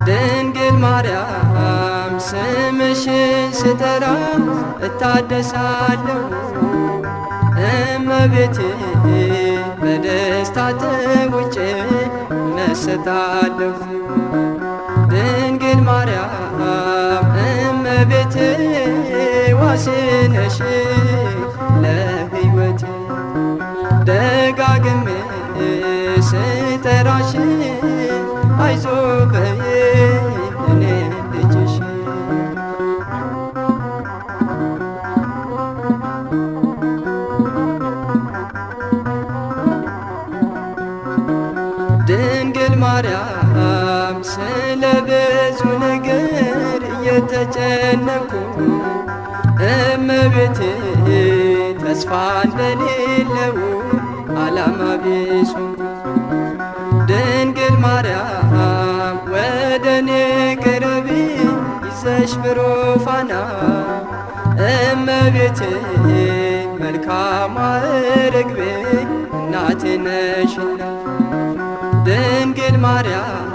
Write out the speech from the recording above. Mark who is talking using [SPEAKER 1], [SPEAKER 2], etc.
[SPEAKER 1] ድንግል ማርያም ስምሽን ስጠራ እታደሳለሁ። እመቤቴ በደስታ ተውጬ እመሰጣለሁ። ድንግል ማርያም እመቤቴ ዋሴ ነሽ ለሕይወቴ። ደጋግሜ ስጠራሽ አይዞ በይ እኔ ልጅሽ። ድንግል ማርያም ስለ ብዙ ነገር እየተጨነኩ፣ እመቤቴ ተስፋ እንደሌለው ዓላማ ቢስ ሆንኩ። ድንግል ማርያም ወደ እኔ ቅረቢ ይዘሽ ብሩህ ፋና፣ እመቤቴ መልካሟ ርግቤ እናቴ ነሽና። ድንግል ማርያም